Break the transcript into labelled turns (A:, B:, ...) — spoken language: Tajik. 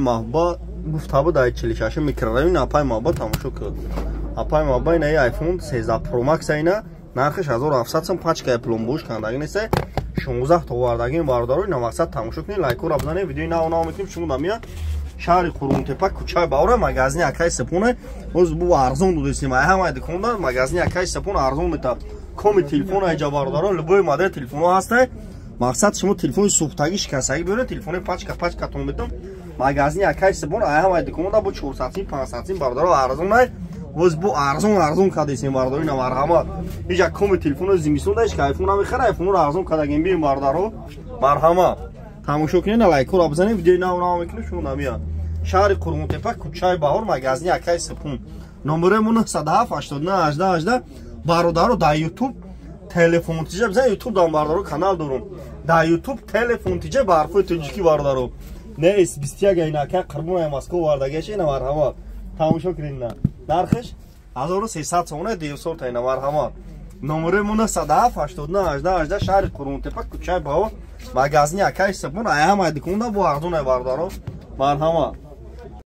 A: Маҳба гуфта буд, ай 46 микрорайон апай Маҳба тамошо куд. Апай Маҳба, ина iPhone 13 Pro Max, ина нархиш 1700 сом, пачкаи пломбош кандаги нест, 16 то овардагим, бародаро. Ина мақсад тамошо кунед, лайкора бизанед, видеои нав нав мекунем. Шумо дамия шаҳри Қурғонтепа, кӯчаи Баҳора, магазини акаи Сепоне. Боз бу арзон додесем, ай ҳамаи дуконда магазини акаи Сепон арзон мета. Коми телефон айҷа, бародаро, любой модел телефонҳо ҳастай. Мақсад, шумо телефони сӯхтагӣ, шикастагӣ биёред, телефони пачка пачкатон метам. Магазини акаи Сепон ай ҳамаи дуконда бо 400 сим, 500 сим, бародаро, арзон ай. Боз бу арзон арзон кардесем, бародаро. Ина марҳамат, иҷа коми телефоно. Зимистон даиш ки айфон намехара, айфонро арзон кардагем. Бием, бародаро, марҳамат, тамошо кунед, лайкҳоро бизанед, видеои нав нав мекунем. Шумо намия шаҳри Қурғонтепа, кӯчаи Баҳор, магазини акаи Сепун. Номерои мо 907 89 18 18, бародаро. Дар Ютуб Телефон Тиҷа бизан, Ютуб дам, бародаро, канал дорум дар Ютуб, Телефон Тиҷа ба ҳарфои тоҷикӣ, бародаро. Не с 21, ина акаи Қурбон Москва овардагиаш. Ина марҳамат, тамошо кунед, ина нархиш 1300 сомона, 900. Ина марҳамат, номерои мо 907 89 18 18, шаҳри Қурғонтепа, кӯчаи Баҳор, магазини акаи Сепун. Ай ҳамаи дуконда бо арзон ай, бародаро, марҳамат.